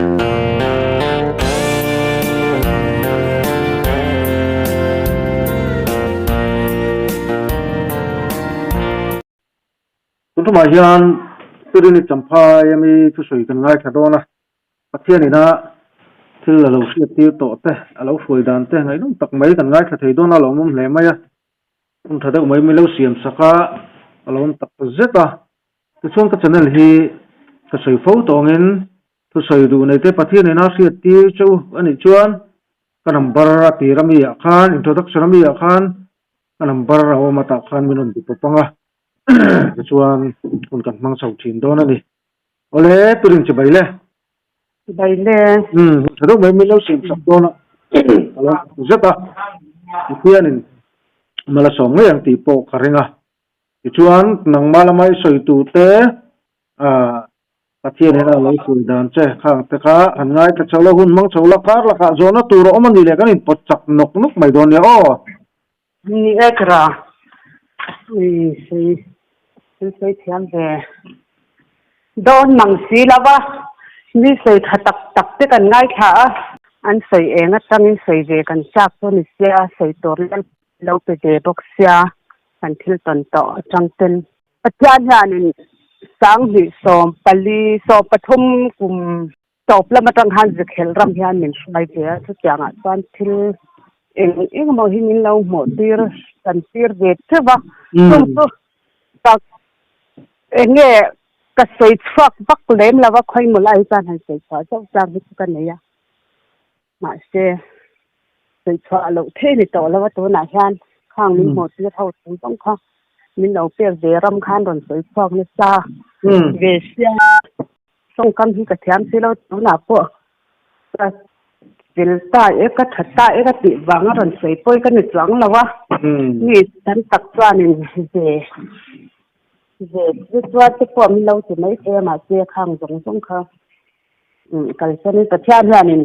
Tun tumah hian Pirini Champhai ami thusawi kan ngaithla dawn a, Pathian ina thil a lo hriat tir tawh te, a lo hruai dan te ngaihnawm tak mai kan ngaithla thei dawn a, a lawmawm hle mai a. Hun tha deuh mai min lo siam sak a, a lawm tak zet a. Tichuan ka channel hi ka sawi fo tawngin thusawi duh nei te Pathian ina hriat tir che u a nih chuan ka number a tir ami ah khan introduction ami ah khan ka number a awm a tah khan min rawn ti pawp ang a tichuan hun kan hmang chho thin dawn a ni. Awle Pirin chibai le. Chibai le. Umm hun tha deuh mai min lo siam sak dawn a ka lawm tak zet a Pathian in mal a sawm ngei ang tih pawh ka ring a tichuan nangmah lama i sawi tur te ah Pathian hian a lo sawi dan che khang te kha han ngaithla chho la hun hmang chho la kar lakah zawhna tur a awm a nih leh kan inpawt chak nawk nawk mai dawn nia aw. Ni e kra ui sawi thil sawi thiam ve dawn mang si lo va mi sawi tha tak tak te kan ngaithla a an sawi eng atangin sawi ve kan chak chu ni sia sawi tur lo pe ve bawk sia kan thil tawn tawh atang ten. Pathian hianin 2014 13 kum tawp lam atang khan Zikhel ram hian min hruai ve a, chutiangah chuan thil eng eng emaw hi min lo hmuh tir kan tir ve teuh va, chung chu tak eng nge ka sawi chhuak vak lem lo va, khawi maw lai hi chuan han sawi chhuah zauh chang hi chu ka nei a, mahse sawi chhuah loh thei ni tawh lo a tunah hian khang min hmuh tir ho chung zawng kha min lo pek ve ram khan rawn sawi chhuak nasa ve sia. Tawngkam hi ka thiam si lo tunah pawh ka fel ta e ka tha ta e ka tih vang a rawn sawi pawi ka ni chuang lo a mi tam tak chuanin ve ve chu chuan te pawh min lo ti mai thei a mahse khang zawng zawng kha kalsanin Pathian hianin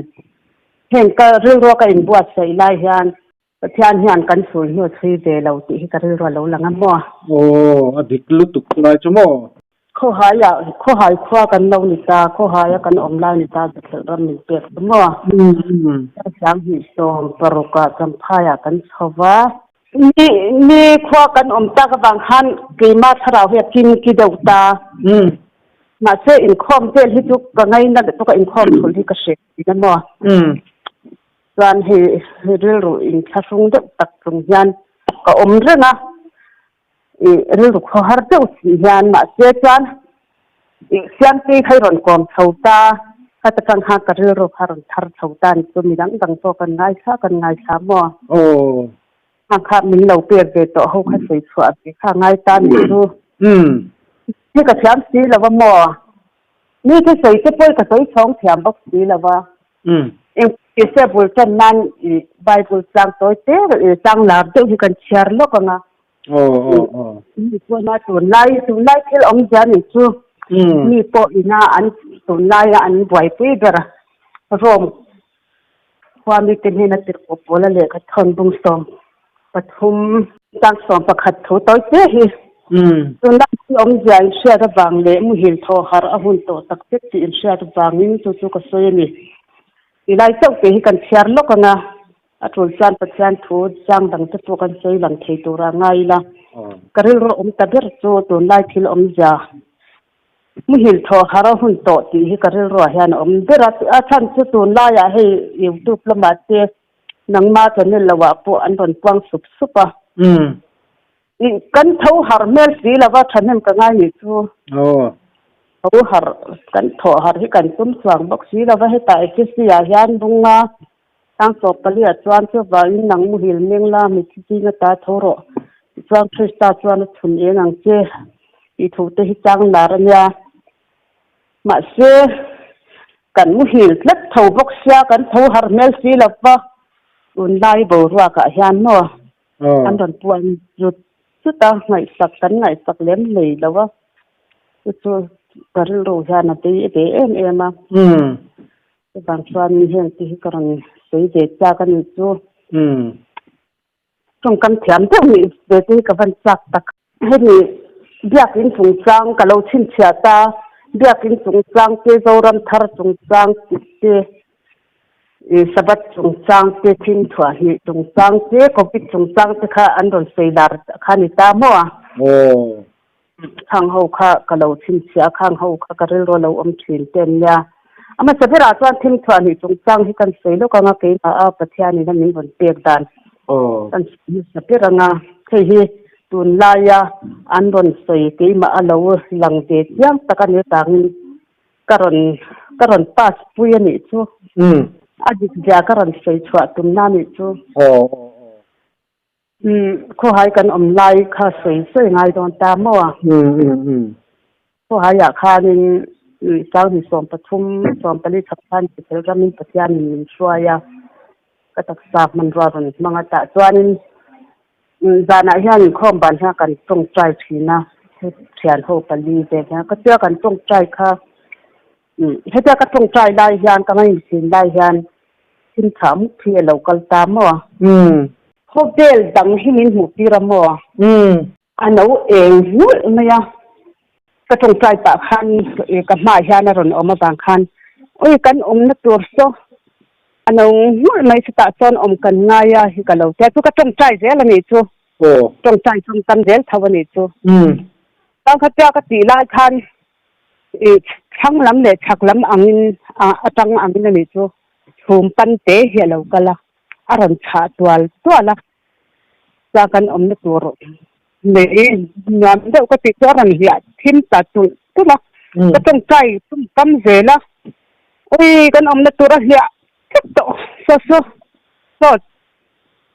heng ka rilrua ka inbuatsaih lai hian Pathian hian kan chhul hnu chhui ve lo tih hi ka rilru a lo lang a maw? Aw, a dik lutuk lai chu maw? Khawhaia, khawhai khua kan lo ni ta, khawhaia kan awm lai ni ta Bethel ram min pek chu maw? 2016 ah Champhaiah kan chho va. Ni, ni khua kan awm tak avang khan keimah thlarau hi a kim ki deuh ta. Mahse inkhawm vel hi chu ka ngaina lutuk a, inkhawm thul hi ka hre thin a maw? Chuan hei rilru inthlahrung deuh tak chung hian ka awm reng a, ih rilru khawhar deuh si hian mahse chuan ih Siamtei kha i rawn kawm chho ta, khata tang khan ka rilru kha rawn thar chho ta ni chu midang dang pawh kan ngaithla kan ngaithla maw? Aw. Hang kha min lo pek ve tawh ho kha sawi chhuah ve kha ngai ta ni chu. Hi ka thiam si lo va maw? Mi chu sawi te pawh i ka sawi chhawng thiam bawk si lo va. Engti se bul tan nan i Bible chang tawi te i chang lar deuh hi kan chhiar lawk ang a. Mi chuan a tunlai tunlai thil awmzia nih chu mi pawh ina an tunlai a an buaipui ber Rome khua mite hnena tirhkoh pawla lehkha thawn bung 13 chang 11 thu tawi te hi tunlai thil awmzia inhriat avang leh muhil thaw harh a hun tawh tak zet tih inhriat avangin chu chu ka sawi a ni. Ti lai chauh te hi kan chhiar lawk ang a, a tul chuan Pathian thu chang dang te pawh kan sawi lang thei tura ngai ila. Ka rilru awm ta ber chu tunlai thil awmzia muhil thaw harh a hun tawh tih hi ka rilruah hian a awm ber a, a chhan chu tunlaiah hei youtube lamah te Nangma channel lo ah pawh an rawn puang sup sup a. Ih kan tho harh hmel si lo va thahnem ka ngai nih chu. Tho harh kan thawh harh hi kan tum chuang bawk si lo va hetah HSC ah hian bunga Sangsawp pali ah chuan chuvangin nang muhil meng la mithi zing ata tho rawh tichuan Krista chuan a chhun eng ang che tih thu te hi chang lar a nia. Mahse, kan muhil tlat tho bawk sia, kan tho harh hmel si lo va, tunlai boruakah hian maw an rawn puan zut zut a, ngaihsak kan ngaihsak lem hlei lo a, chu chu ka rilru hian a bei ve em em a. Chuvang chuan heng te hi ka rawn sawi ve chak a ni chu. Tawngkam thiam deuh nih ve te hi ka van chak tak. Hemi biakin chungchang ka lo chhinchhiah ta, Biakin chungchang te, Zoram thar chungchang tih te, Sabbath chungchang te, thim thuah hnih chungchang te, Covid chungchang te kha an rawn sawi lar kha a ni ta maw a? Khang ho kha ka lo chhinchhiah a, khang ho kha ka rilru a lo awm thin te an nia. A hmasa berah chuan thim thuah hnih chungchang hi kan sawi lawk ang a, keimah a Pathianin a min rawn pek dan kan sawi hmasa ber ang a, hei hi Tunlaia an rawn sawi keimah a lo lang ve chiang tak a ni avangin ka rawn ka rawn pass pui a nih chu. A dik zia ka rawn sawi chhuah tumna a nih chu. Khawhai kan awm lai kha sawi sawi ngai dawn ta maw a? Khawhaiah khanin Sanghnih 13, 14 chhak khan Bethel ramin Pathianin min hruai a, ka taksa hmanrua rawn hmang a tah chuanin Zanah hian inkhawm ban hian kan tawngtai thin a, thian ho pali vel hian ka tia kan tawngtai kha hetia ka tawngtai lai hian ka ngaihmi thin lai hian thil tha muk hi a lo kal ta maw? Khawvel dang hi min hmuh tir a maw? A no eng nghulh mai a, ka tawngtai pah khan ka hmaah hian a rawn awm avang khan ui kan awmna tur saw A no nghulh mai chutah chuan awm kan ngai a hi ka lo tia chu ka tawngtai zel a nih chu. Tawngtai chuan tam zel tho a nih chu. Chuan khatia ka tih lai khan i thlang lam leh chhak lam angin atang angin a nih chu chhum pan te hi a lo kal a, a rawn chhah tual tual a. Chuan kan awmna tur nei nuam deuh ka tih chu a rawn hliah thim ta tulh tulh a, ka tawngtai tum tam zel a, ui kan awmna tur a hliah tlat tawh saw saw saw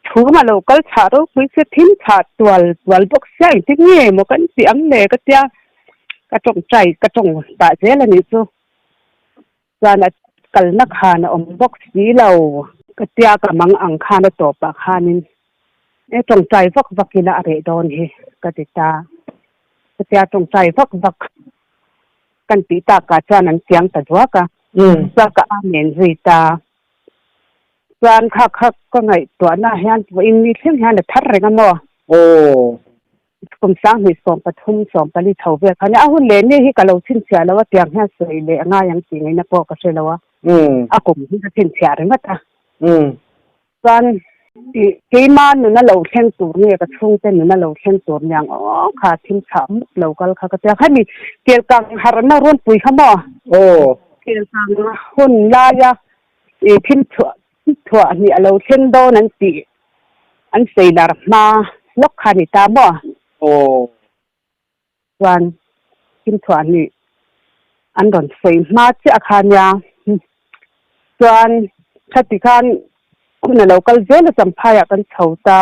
chhung a lo kal chhah ropui sia thim chhah tual tual bawk sia engtin nge maw kan tih ang le ka tia ka tawngtai ka tawng pah zel a nih chu. Chuan a kalna khan a awm bawk si lo. Ka tia ka mang ang khan a tawpah khanin e tawngtai vak vak ila a reh dawn hi ka ti ta. Ka tia tawngtai vak vak kan tih takah chuan an chiang ta duak a. Chuan ka amen zui ta. Chuan kha kha ka ngaihtuahna hian vawiin mi thleng hian a thar reng a maw? Aw. Kum 2013, 14 chho vel khan a hun leh ni hi ka lo chhinchhiah lo a, tiang hian sawi leh a ngai ang tih ngaihna pawh ka hre lo a, a kum hi ka chhinchhiah ringawt a. Chuan keima nuna lo thleng tur nge ka chhungte nuna lo thleng tur niang aw kha thil chhah mup lo kal kha ka tia hemi kelkang harhna runpui kha maw? Kelkang hun laia thil chhuah Thuah hnih a lo thleng dawn an tih an sawi lar hma lawk kha a ni ta maw? Aw. Chuan thil thuah hnih an rawn sawi hma chiah kha a nia. Chuan khati khan hun a lo kal zel a Champhaiah kan chho ta.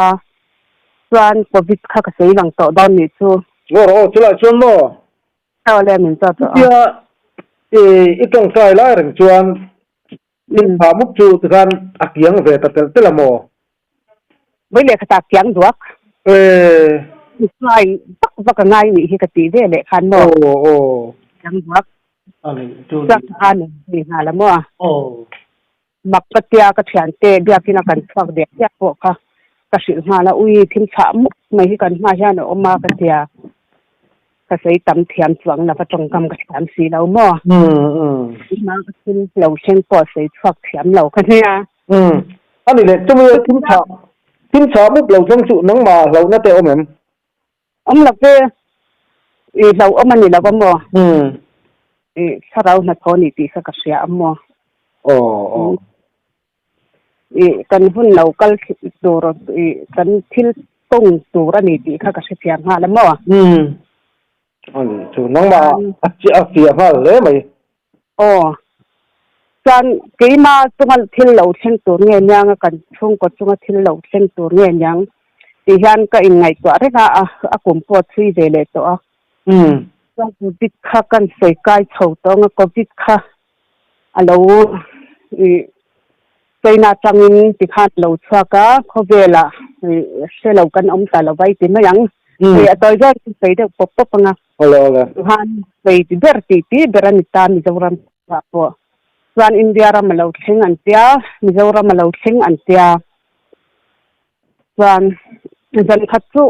Chuan Covid kha ka sawi lang tawh dawn nih chu. Aw aw chulai chuan maw? Aw le min zawt rawh. Chutia i tawngtai lai reng chuan Thil tha mup chu tikhan a kiang ve ta telh telh a maw? Vawi leh khatah kiang duak. Ee. Hruai vak vak a ngai nih hi ka tih ve leh khan maw? Aw aw. Kiang duak. A nih chu nih. Chuak khan zui nghal a maw? Aw. Mak ka tia ka thiante biakin a kan chhuak diak diak pawh kha ka hrilh nghal a, ui thil chhah mup mai hi kan hma hian a awm a ka tia. Ka sawi tam thiam chuang lova tawngkam ka thiam si lo maw? Keimah ka thil lo thleng pawh sawi chhuak thiam lo ka nia. A ni leh, chumi thil chhah, thil chhah mup lo thleng chu nangmah hlauhna te awm em? Awm lo ve, i hlauh awm a ni lo a maw? I thlarau hnathawh a ni tih kha ka hria a maw? Aw aw. I kan hun lo kal tur i kan thil tawng tur a ni tih kha ka hrethiam nghal a maw? Umm. A ni chu nangmah a chiah a fiah nghal hle mai. Aw. Chuan keima chunga thil lo thleng tur nge niang a kan chhungkaw chunga thil lo thleng tur nge niang tih hian ka inngaihtuah reng a, a kum pawh a chhui ve leh tawh a. Umm. Chuan covid kha kan sawi kai chho tawh ang a, covid kha a lo ih China atangin tikhan a lo chhuak a, khawvelah ih hre lo kan awm ta lo va i ti mai ang. Hei a tawi zawk chu sawi deuh pawp pawp ang a. Awle awle. Chuan sawi ti ber tih tih ber a ni ta Mizoram ah pawh. Chuan India ram a lo thleng an tia, Mizoram a lo thleng an tia. Chuan zan khat chu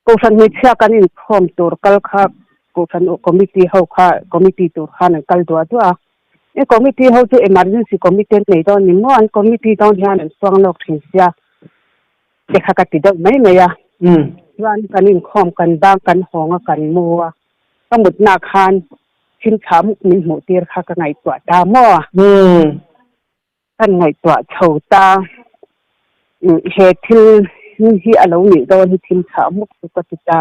Kohhran hmeichhia kan inkhawm tur kal kha Kohhran committee ho kha committee tur khan an kal duah duah a. I committee ho chu emergency committee an nei dawn ni maw? An committee dawn hian an chuang lawk thin sia te kha ka ti deuh mai mai a. Chuan kan inkhawm kan bang kan hawng a kan mu a, ka mutna khan thil tha muk min hmuh tir kha ka ngaihtuah ta maw? Kan ngaihtuah chho ta. He thil hi a lo nih dawn hi thil chhah muk chu ka ti ta.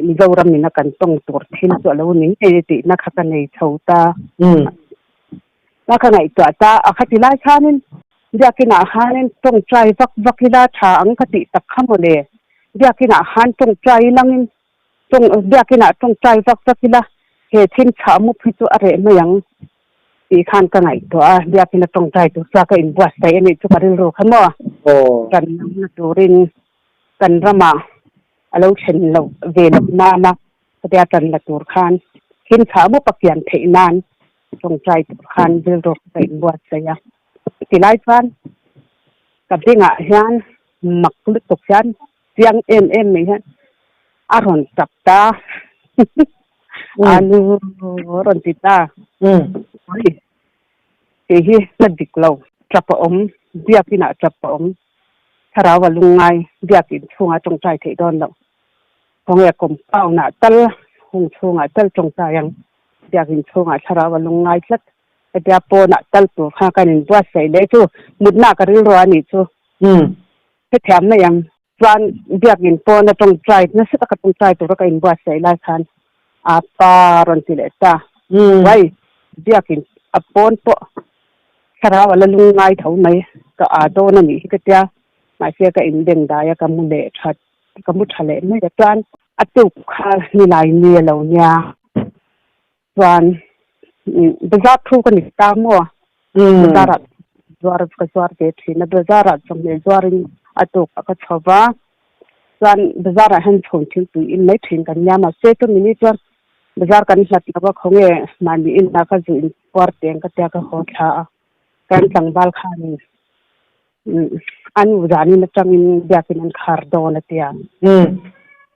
Mizoram in a kan tawng tur thil chu a lo ni ngei tihna kha ka nei chho ta. Na ka ngaihtuah ta a khati lai khanin biakinah khanin tawngtai vak vak ila tha ang ka tih tak kha mawle. Biakinah khan tawngtai langin tawng biakinah tawngtai vak vak ila he thil chhah mup hi chu a reh mai ang. Tih khan ka ngaihtuah a, biakin a tawngtai tur chuan ka inbuatsaih a nih chu ka rilru kha maw? Kan lamna turin kan ramah a lo thlen loh ve loh nana khatia tan la tur khan thim chhah mawp a kian theih nan tawngtai tur khan rilru kha ka inbuatsaih a. Tilai chuan ka bengah hian mak lutuk hian chiang em em mai hian a rawn tap ta a nu a rawn ti ta oi kei hi ka dik lo tap a awm biakin ah tap a awm thlarau a lungngai biakin chhungah tawngtai theih dawn loh khawnge compound ah tal hung chhungah tal tawngtai ang biakin chhungah thlarau a lungngai tlat hetia pawnah tal tur kha kan inbuatsaih leh chu mutna ka rilru a nih chu. Hetiang mai ang chuan biakin pawn a tawngtai nasa taka tawngtai tura ka inbuatsaih lai khan a pa rawn ti leh ta. Uai, biakin a pawn pawh thlarau a la lungngai tho mai, ka aa dawn a nih hi ka tia, mahse ka inbeng dai a ka mu leh tha, ka mu tha leh mai a chuan a tuk kha nilai ni a lo nia. Chuan bazar thu ka ni ta maw? Bazar ah zuar ka zuar ve thin a, bazar ah chawhmeh zuarin a tuk a ka chho va, chuan bazar ah hian chhun thil tui in mai thin kan nia mahse chumi ni chuan bazar kan hlat lo va khawnge mahni inah ka zu in puar teng ka tia ka haw thla a, kan tlangval khanin an zanin atangin biakin an khar dawn a tia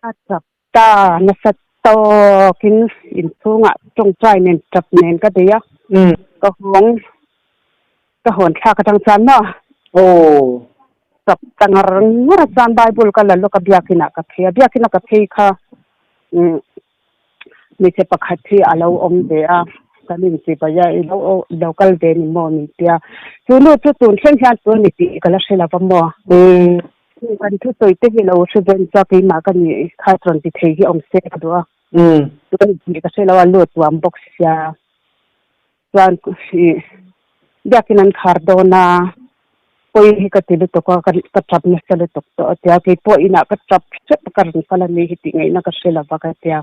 a chak Ta nasa tawkin inchhungah tawngtai nen tap nen ka bei a, ka hawng ka hawn thlak atang chuan maw tap ta ngar ngar a chuan Bible ka la lawk a biakinah ka phei a, biakina ka phei kha hmeichhe pakhat hi a lo awm ve a, kan inchibai a i lo lo kal ve ni maw min tia, chu nu chu tun thleng hian tun a ni tih ka la hre lo va maw. Kan thusawi te hi lo hre ven chuan keimah ka nih kha rawn ti thei hi awm se ka duh a. Chuan tih ka hre lo a, lut tuam bawk sia. Chuan ih biakin an khar dawn a, pawi hi ka ti lutuk a, ka tap nasa lutuk tawh a tia, keipawh inah ka tap hrep a ka rawn kal a ni hi tih ngaihna ka hre lo va ka tia.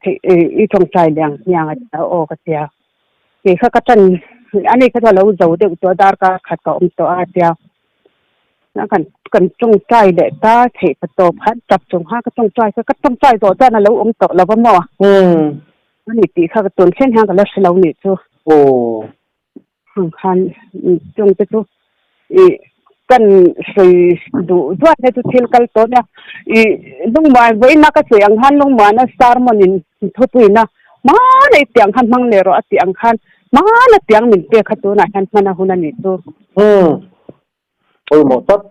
Theih i tawngtai leh ang hmiang a tia aw ka tia. Kei kha ka tan ani kha chu a lo zo deuh tawh a, darkar khat ka awm tawh a tia. Kan kan tawngtai leh ta theih pa tawp khan tap chung khan ka tawngtai kha ka tawngtai zawh chuan a lo awm tawh lo va maw? Ani tih kha ka tun thleng hian ka la hre lo nih chu. Ang khan chung te chu ih kan sawi duh duat te chu thil kal tawh nia ih lungmuan vawiina ka sawi ang khan lungmuana sermon in thupuina hmanei tiang khan hmang leh rawh a tih ang khan hmana tiang min pek kha tunah hian hman a hun a nih chu. Pawimawh tak.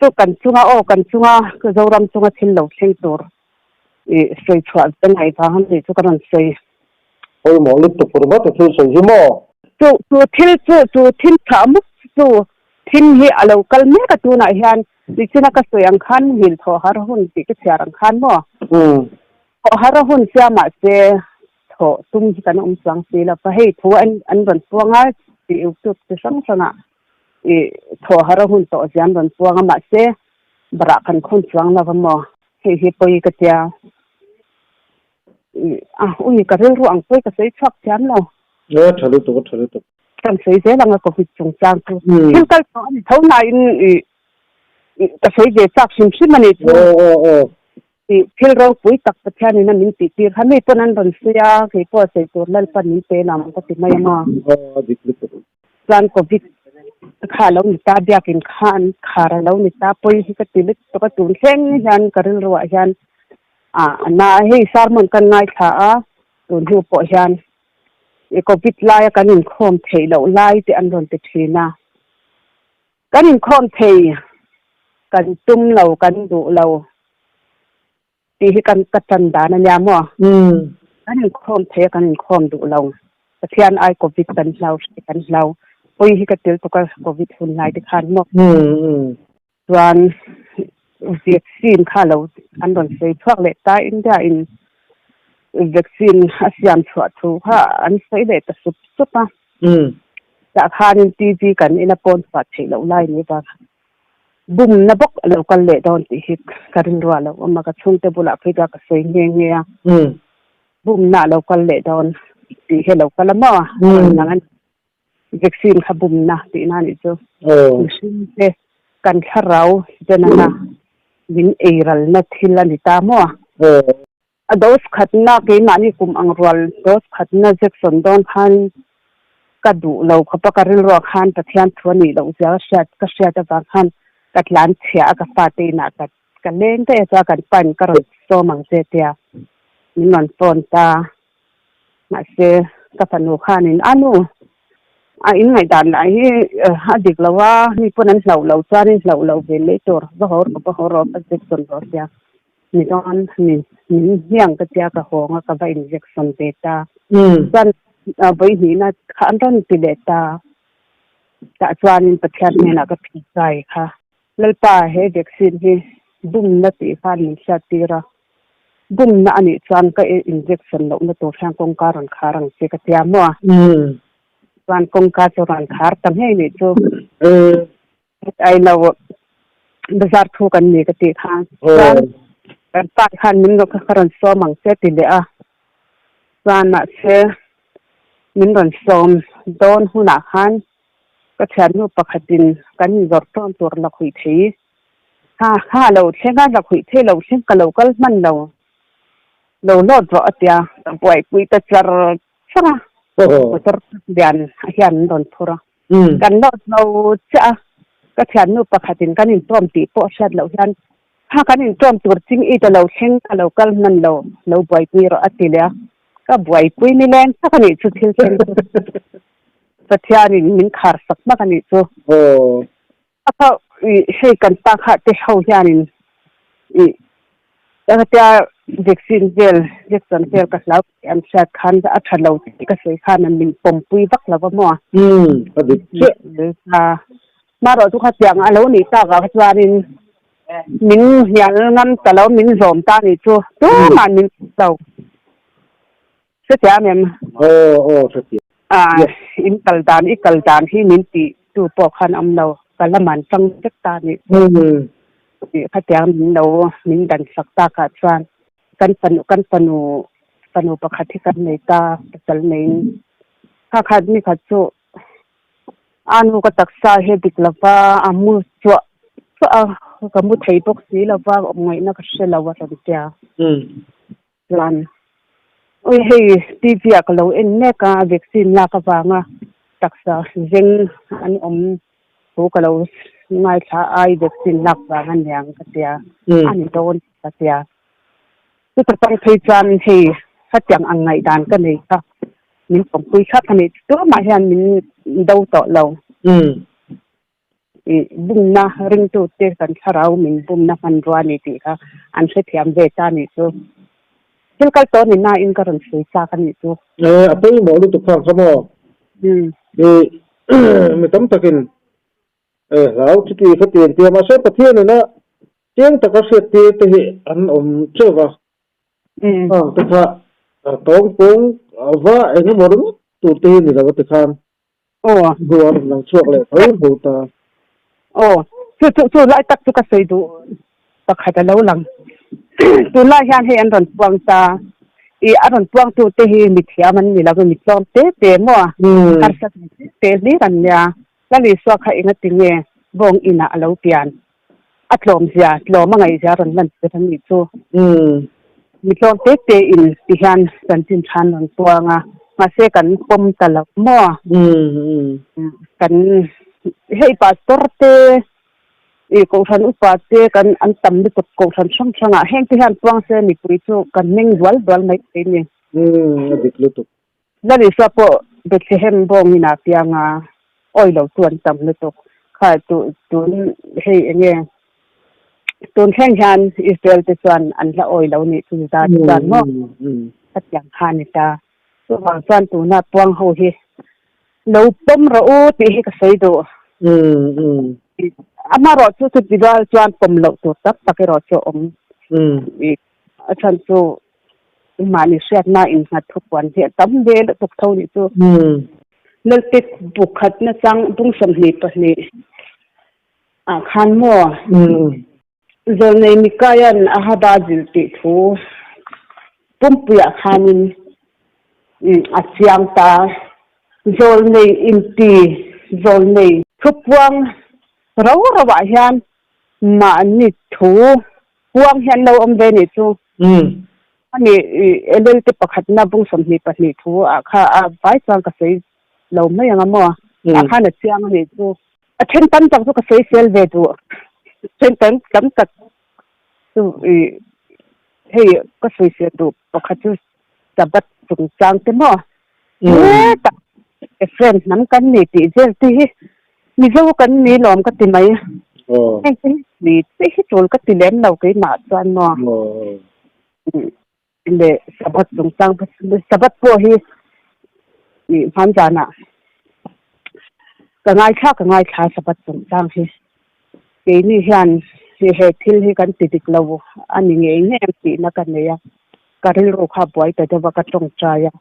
Chu kan chunga aw kan chunga Zoram chunga thil lo thleng tur i sawi chhuah ve ngaih vang a nih chu ka rawn sawi. Pawimawh lutuk ringawt i thil sawi hi maw? Chu chu thil chu chu thil chhah muk chu thim hi a lo kal mek a tunah hian nichina ka sawi ang khan hil thaw har hun tih ka chhiar ang khan maw? Thaw har a hun sia mahse thaw tum hi kan awm chuang si lo va hei thu an an rawn puang a tih youtube chi hrang hrangah i thaw har a hun tawh zia an rawn puang a mahse barah kan khawn chuang lo va maw hei hi pawi ka tia a ui ka rilru ang pawi ka sawi chhuak thiam lo. E tha lutuk a tha lutuk. Kan sawi zel ang a covid chungchang chu thil kal tawh a ni tho nain i ka sawi ve chak hrim hrim a nih chu. Tih thil ropui tak Pathianin a min tih tir kha mi pawn an rawn sawi a, kei pawh a sawi tur Lalpan min pe lam ka ti mai ang a. Chuan Covid kha a lo ni ta, biakin kha an khar a lo ni ta, pawi hi ka ti lutuk a, tun thleng hian ka rilruah hian. A na hei sermon kan ngaithla a, tun hnu pawh hian i covid laia kan inkhawm theih loh lai te an rawn ti thin a. Kan inkhawm thei kan tum lo, kan duh lo tih hi kan ka tan dan a nia maw? Kan inkhawm thei a, kan inkhawm duh lo. Pathian ai covid kan hlau, hri kan hlau. Pawi hi ka tel tuk a covid hun lai te khan maw? Chuan vaccine kha lo an rawn sawi chhuak leh ta, India in vaccine a siam chhuah thu kha an sawi leh ta sup sup a. Tah khanin TV kan ina pawn chhuah theih loh lai ni vang bumna bawk a lo kal leh dawn tih hi ka rilru a lo awm a, ka chhungte bulah phei chuan ka sawi nghe nghe a. Bumna a lo kal leh dawn tih hi a lo kal a maw? Nang an Vaccine kha bumna tihna a nih chu. Mihring te kan thlarau zenana min eiralna thil a ni ta maw? A dose khatna keimahni kum ang rual dose khatna jection dawn khan ka duh lo khawp a, ka rilruah khan Pathian thu a nih loh zia ka hriat ka hriat avang khan ka tlan chhia a ka fate inah ka ka leng daih a chuan kan pa in ka rawn sawm ang che tia min rawn phone ta. Mahse, ka fanu khanin, A nu, a inngaihdan lah hi a dik lo a, mi pawn an hlauh loh chuan in hlauh loh ve mai tur, va haw rawh, va haw rawh, ka injection rawh sia. Ni dawn, min hniang ka tia ka hawng a, ka va injection ve ta. Chuan vawihnihna kha an rawn ti leh ta. Tah chuanin Pathian hnenah ka phei kai kha. Lalpa, he vaccine hi bumna tih khan min hriattir a. Bumna a nih chuan ka injection lohna tur hian kawngka rawn khar ang che ka tia maw? Chuan kawngka chu rawn khar ta ngei nih chu. Ai lo bazar thu kan ni ka tih khan. Chuan kan pa khan min ka rawn sawm ang che ti leh a. Chuan mahse min rawn sawm dawn hunah khan ka thiannu pakhatin kan inzawrh tawn tur lakhuih thei. Ha ha lo thleng a, lakhuih thei lo thleng ka lo kal hman lo, lo lawt rawh a tia, ka buaipui ta char char a, motor lian hian an rawn phur a, kan lawt lo chiah a, ka thiannu pakhatin kan intawm tih pawh hriat loh hian ha kan intawm tur ching i ta lo thleng ka lo kal hman lo, lo buaipui rawh a ti leh a, ka buaipui nileng tak a nih chu thil thleng chu Pathianin min khar sak hmak a nih chu. A kha i hei kan pa kha te ho hianin i tia vaccine vel injection vel ka hlau tih an hriat khan a tha lo tih ka sawi khan an min pawmpui vak lo va maw? Umm a dik chiah. A hmarawh chu khatiang a lo nih tak ah kha chuanin min hnial ngam ta lo min zawm ta nih chu tumah min lo. Hrethiam em? Aw aw hrethiam. A in kal dan i kal dan hi min tih tu pawh khan awm lo ka la man tang vek ta nih chu tih khatiang min lo min dan sak tak ah chuan kan fanu kan fanu fanu pakhat hi kan nei ta pasal neiin kha khat ni khat chu a nu ka taksa hi a dik lova a mu chuah chuah a ka mu thei bawk si lova awm ngaihna ka hre lo a rawn tia. Chuan, Awi hei TV ah ka lo en mek a, vaccine lak avanga taksa zeng an awm thu ka lo ngaithla a, ai vaccine lak vang a niang ka tia, a ni dawn ka tia. Chuta tang phei chuan hei hetiang ang ngaihdan ka nei kha min pawmpui thlap a ni. Tumah hian min do tawh lo. I bumna ringtute kan thlarau min bumna hmanrua a ni tih kha an hrethiam ve ta a nih chu. Thil kal tawh ni nain ka rawn sawi chak a nih chu. E, a pawimawh lutuk kha kha maw? I mi tam takin e hlau chuti kha ti an ti a, mahse Pathianin a chiang taka hriattir te hi an awm teuh va. Khang te kha tawng pawng va eng emaw ringawt tur te hi ni lo a ti khan. Aw. Hnu a rawn lang chhuak leh tho tho ta. Aw, chu chu chu lai tak chu ka sawi duh pakhat a lo lang. Tunlai hian hei an rawn puang ta, i a rawn puang tu te hi mithiam an ni lo, mi tlawm te te maw, harsa te te hlir an nia. Lal Isua kha engati nge bawng inah a lo pian? A tlawm zia, tlawm a ngaih zia a rawn lan tir a nih chu. Mi tlawm te te in ti hian chanchin tha an rawn puang a, mahse kan pawm ta lo maw? Kan hei pastor te. I kohhran upa te kan an tam lutuk kohhran hrang hrangah heng te hian puang se mipui chu kan hming dual dual mai thei ni. Umm a dik lutuk. Lalisa pawh Bethlehem bawngin a piang a, awi lo chu an tam lutuk. Kha tu tun hei enge tun thleng hian Israel te chuan an hla awi lo nih chu Juda te chuan maw khatiang kha a ni ta. Chuvang chuan tuna puang ho hi lo pawm rawh u tih hi ka sawi duh. Amaherawh chu chuti rual chuan pawm loh tur tak tak erawh chu a awm. A chhan chu mahni hriatna innghat thupuan hi a tam ve lutuk tho nih chu. Lalpek bu khat nachang bung 22 ah khan maw? Zawlnei Mikaia'n Ahaba zilh tih thu pumpuiah khanin a chiang ta. Zawlnei inti zawlnei thupuang ro roah hian mahni thu puang hi an lo awm ve nih chu. Ani LLT pakhatna bung 22 thu ah kha a vai chuan ka sawi lo mai ang a maw? Ah khan a chiang a nih chu. A then tam tak chu ka sawi sel ve duh. Then tam tam tak chu i hei ka sawi sel duh pakhat chu Sabbath chungchang te maw? Hetah Ephraim hnam kan ni tih vel te hi Mizo kan ni lawm ka ti mai. Heng te hi ni te hi tul ka ti lem lo keimah chuan maw? Leh Sabbath chungchang Sabbath pawh hi ih hman zanah ka ngaithla ka ngaithla Sabbath chungchang hi keini hian he thil hi kan ti dik lo a ni ngei ngei ang tihna ka nei a, ka rilru kha a buai ta deuh a ka tawngtai a,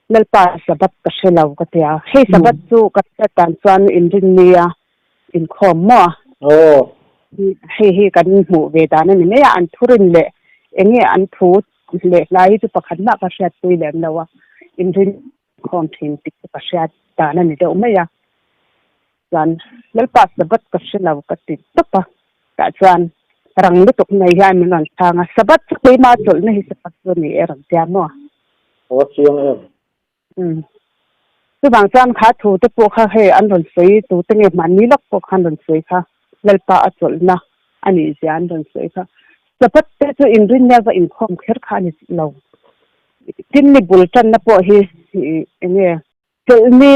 Lalpa Sabbath ka hre lo ka ti a, hei Sabbath chu ka hriat dan chuan inrinni a inkhawm maw? Hei hi kan hmuh ve dan a ni mai a, an thurin leh eng nge an thu leh hlai hi chu pakhat mah ka hriatpui lem lo a, inrin khawm thin tih chu ka hriat dan a ni deuh mai a. Chuan Lalpa Sabbath ka hre lo ka ti tawp a, tah chuan rang lutuk mai hian min rawn chhang a, Sabbath chu keimah chawlhna hi Sabbath chu a ni e rawn tia maw? Aw chiang em? Umm. Chuvang chuan kha thu te pawh kha hei an rawn sawi tu te nge hmanni lawk pawh khan rawn sawi kha Lalpa a chawlhna a nih zia an rawn sawi kha. Sabbath te chu inrinna va inkhawm kher kha a ni lo. Tin ni bul tanna pawh hi eng nge chawlhni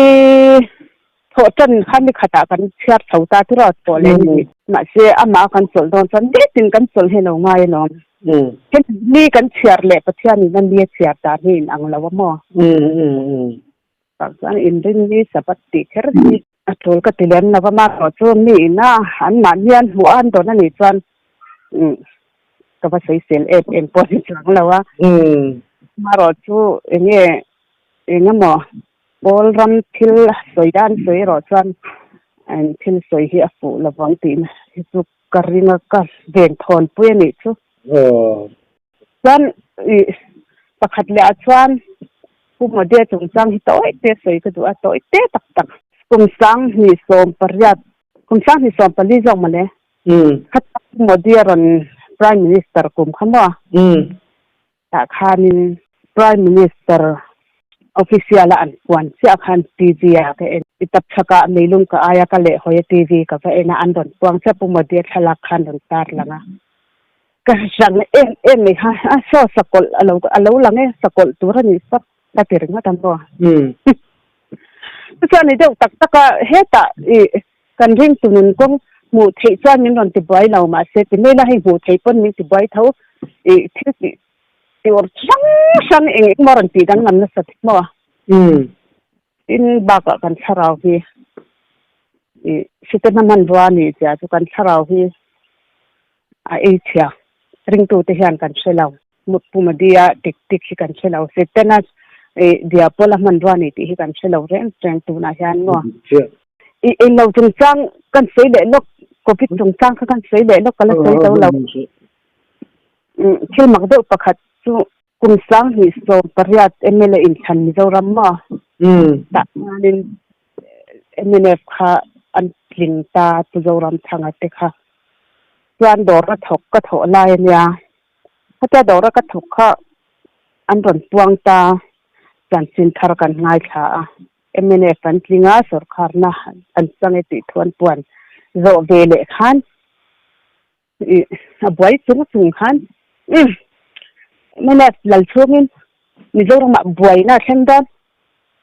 thawh tan kha ni khatah kan chhiar chho ta tura tawh leh ni. Mahse amah kan chawlh dawn chuan nitin kan chawlh hi lo ngai alawm. Hemi ni kan chhiar leh Pathianin a ni a chhiar dan hi inang lo a maw? Tah chuan inrinni Sabbath tih kher hi a tul ka ti lem lo va, mahrawh chu mi ina anmahni an hmuh a an dawn a nih chuan ka va sawisel em em pawh ni chuang lo a. Mahrawh chu eng nge eng emaw Pawl ram thil sawi a an sawi erawh chuan thil sawi hi a fuh lovang tihna hi chu ka ring a, ka ven thawn pui a nih chu. Chuan ih pakhat leh ah chuan Pu Mawdia chungchang hi tawi te sawi ka duh a, tawi te tak tak. Kum 2018, kum 2014 zawk mawle. Kha Pu Mawdia rawn Prime Minister kum kha maw? Tah khanin Prime Minister official a an puan chiah khan TV ah ka en. I tap chhakah meilung ka aia ka lehhawi a TV ka va en a, an rawn puang chiah Pu Modi a thlalak khan rawn tar lang a. Ka hrang em em mai kha, a saw sakawlh a lo a lo lang e, sakawlh tur a nih sap ka ti ringawt a maw. Chuan ni deuh tak tak a, hetah i kan ringtu nun kawng hmuh theih chuan min rawn tibuai lo mahse ti mai la hei hmuh theih pawn min tibuai tho i thil tih tur hrang hrang eng eng maw rawn tih danglam nasa thei maw tin bakah kan thlarau hi i sitena hmanrua a nih zia chu kan thlarau hi a ei chhia ringtute hian kan hre lo. Pu Madia tik tik hi kan hre lo. Setana diapola hmanrua a ni tih hi kan hre lo reng reng tunah hian maw. I englo chungchang kan sawi leh lawk, Covid chungchang kha kan sawi leh lawk ka la sawi zo lo. Thil mak deuh pakhat chu kum 2018 mla inthlan Mizoram maw tah hianin mnf kha an tling ta Pu Zoramthanga te kha chuan dawr a thawk ka thawh lai a nia. Hetia dawra ka thawk kha an rawn puang ta, chanchin thar kan ngaithla a, mnf an tling a, sawrkharna an chang e tih thu an puan. Zawh ve leh khan i a buai chung chung khan umm mnf lal chhungin Mizoramah buaina a thleng dawn.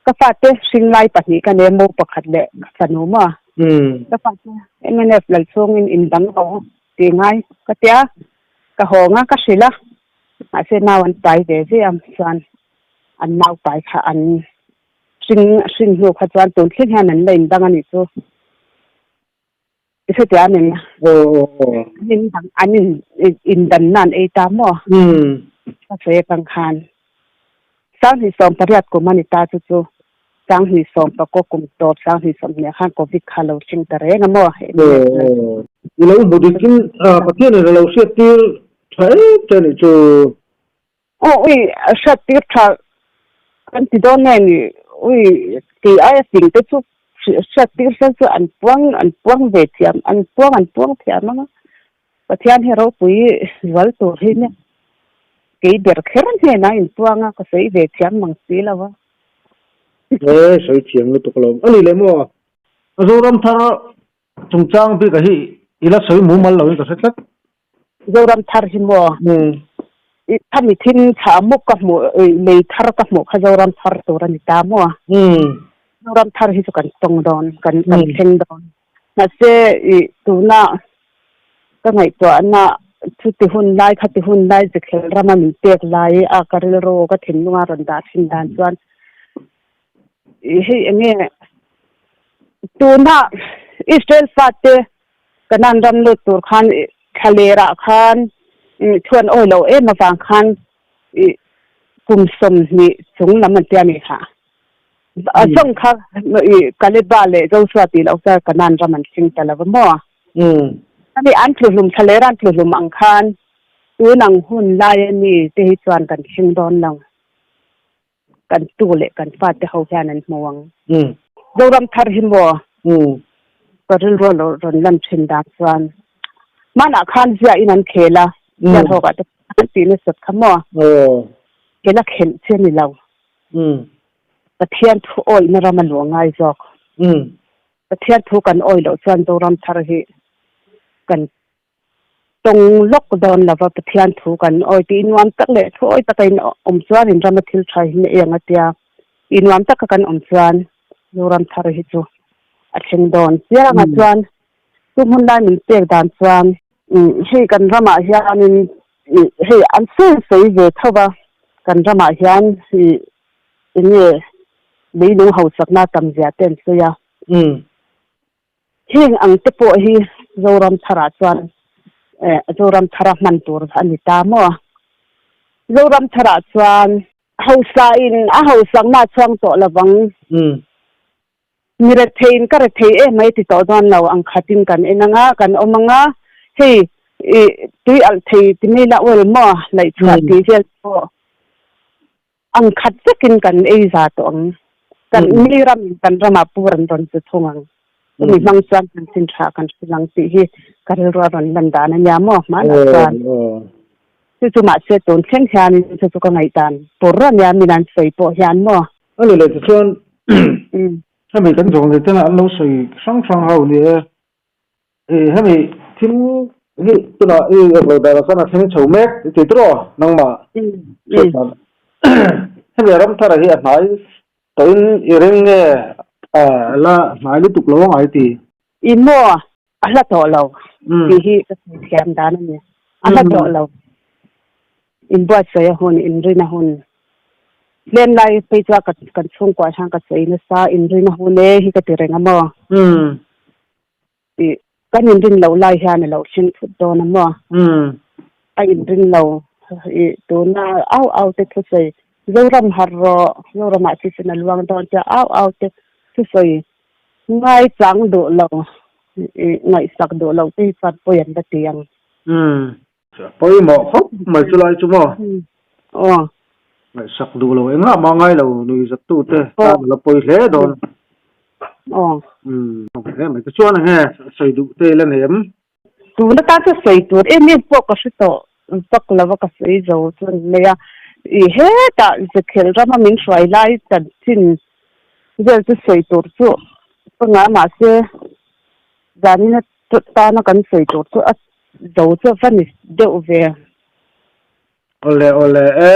Ka fate hring lai pahnih ka nei a, mo pakhat leh ka fanu maw? Ka fate mnf lal chhungin indang ho tih ngai ka tia, ka hawng a, ka hrilh a, mahse nau an pai ve ve a chuan an nau pai kha an hring hrin hnu kha chuan tun thleng hian an la indang a nih chu. I hre tia min an in dang an in indanna an ei ta maw? Ka sawi atang khan Sanghnih 18 kum a ni ta chu chu Sanghnih 19 kum tawp Sanghnih 20 khan Covid kha lo thleng ta reng a maw? I lo hmu dik in Pathian in a lo hriat tir tha em che nih chu. Aw ui hriat tir tha kan ti dawn nge ni ui kei aia fing te chu hriat tir hian chu an puang an puang ve thiam an puang an puang thiam ang a Pathian hi ropui zual tur hi nia kei ber kher hnenah in puang a ka sawi ve thiam mang si lo a. He sawi thiam lutuk alawm a ni leh maw a Zoram thar chungchang bik ah hi i la sawi mumal lo in ka hre tlat. Zoram thar hi maw? I khami thin thla muk ka hmuh lei thar ka hmuh kha Zoram thar tur a ni ta maw? Zoram thar hi chu kan tawng dawn, kan kan thleng dawn. Mahse i tuna ka ngaihtuahna chuti hun lai khati hun lai Zekhel rama min pek lai a ka rilru ka thinlunga rawn dah thin dan chuan i hei enge tuna Israel fate Kanan ram lut tur khan thlalerah khan thu an awi lo em avang khan kum 20 chung lam an tia ni kha. A zawng kha Kaleba leh Joshua tih loh chuan Kanan ram an thleng ta lo va maw? Ani an tluhlum thlaler an tluhlum ang khan tun ang hun lai a mi te hi chuan kan thleng dawn lo. Kan tu leh kan fate ho hian an hmu ang. Zoram thar hi maw? Ka rilru a lo rawn lan thin dan chuan hmanah khan ziah in an khel a, ziah hlawkah te an tih nasat kha maw? Khel a khelh chi a ni lo. Pathian thu awihna ram a luh a ngai zawk. Pathian thu kan awih loh chuan Zoram thar hi kan Tawng lawk dawn lova Pathian thu kan awi tih nuam tak leh thu awi taka in awm chuan in rama thil tha hi eng a tia i nuam taka kan awm chuan Zoram thar hi chu a thleng dawn chiang a chuan chu hmun lai min pek dan chuan hei kan ramah hianin hei an sawi sawi ve tho va kan ramah hian eng nge leilung hausakna tam zia te an sawi a. Heng ang te pawh hi Zoram tharah chuan Zoram thara hman tur a ni ta maw? Zoram tharah chuan hausa in a hausakna a chhuang tawh lovang. Mi rethei in ka rethei em mai ti tawh dawn lo ang khatin kan en anga kan awm anga hei i tui alh thei ti mai la oil maw laihchhuah tih vel pawh Ang khat vekin kan ei za tawh ang. Kan mi ramin kan ramah pur an rawn che thung ang. Chumi hmang chuan kan chin tha kan hrilh ang tih hi ka rilru a rawn lan dan a nia maw hmanah chuan. Chu chu mahse tun thleng hianin chu chu ka ngaihdan tur a nia min an sawi pawh hian maw. A ni leh tichuan hemi kan zawng leh tena an lo sawi hrang hrang ho ni e. Hemi thil hi tunah i eng lo danah chuan a thleng chho mek i ti tawh nangmah hriat hemi ram thar hi a hnai tawhin i ring nge la hnai lutuk lo ang ai ti. I maw a hla tawh lo tih hi ka sawi thiam dan a ni. A hla tawh lo. Inbuatsaih a hun, inrin a hun. Tlem lai phei chuan kan chhungkuah hian ka sawi nasa, inrin a hun e hi ka ti reng a maw. Tih kan inrin loh lai hian a lo thleng thut dawn a maw? A inrin lo i tuna au au te thusawi Zoram harh rawh, Zoramah thisen a luang dawn tia au au te thusawi ngaichang duh lo i ngaihsak duh lo te hi chuan pawi an la ti ang. Pawimawh khawp mai chu lai chu maw? Aw. Ngaihsak duh lo engah mah ngai lo nuihzattu te tan a la pawi hle dawn. Aw. Umm hle mai tichuan enge sawi duh te ila nei em? Tun atan chu sawi tur em em pawh ka hre tawh vak lo a ka sawi zo chu an nei a. I hetah Zekhel rama min hruai lai chanchin vel chu sawi tur chu ka ngah mahse zanin a. Tana kan sawi tur chu a zo chu va ni deuh ve. Awle awle e.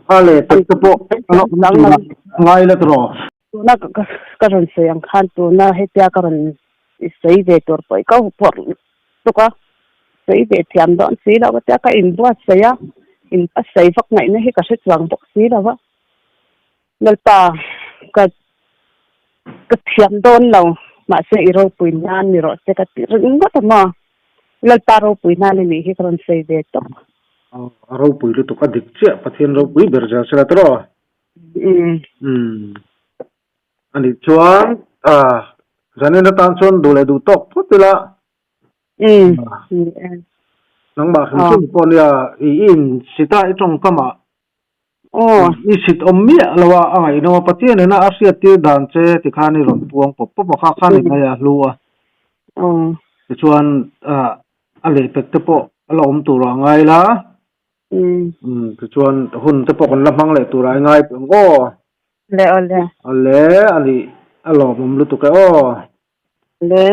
A leh pek te pawh a la awm tur a ngai la tawh. Tuna ka rawn sawi ang khan tuna hetia ka rawn sawi ve tur pawh i ka huphurh lutuk a, sawi ve thiam dawn si lo tia ka inbuatsaih a, in a sawi vak ngaihna hi ka hre chuang bawk si lo va. Lalpa ka ka thiam dawn lo mahse i ropui nan ni rawh se ka ti ringawt a maw. Lalpa ropui nan a nih hi ka rawn sawi ve tawp. A ropui lutuk a dik chiah Pathian ropui ber zel sela tawh. Umm. A nih chuan ah zanin atan chuan duh leh duh tawk phawt ila. Umm. Nangmah hrim hrim pawh nia i in sita i tawngkam ah i sit awm miah lo a a ngaihnawm a Pathian ina a hriat tir dan che tikhan i rawn puang pawp pawp a kha khan i ngaih a hlu a. Tichuan ah a lehpek te pawh a la awm tur ah a ngai la. Umm tichuan hun te pawh kan la hmang leh tur ah i ngai ang aw. Le aw le. Aw le a nih a lawmawm lutuk e aw. Le.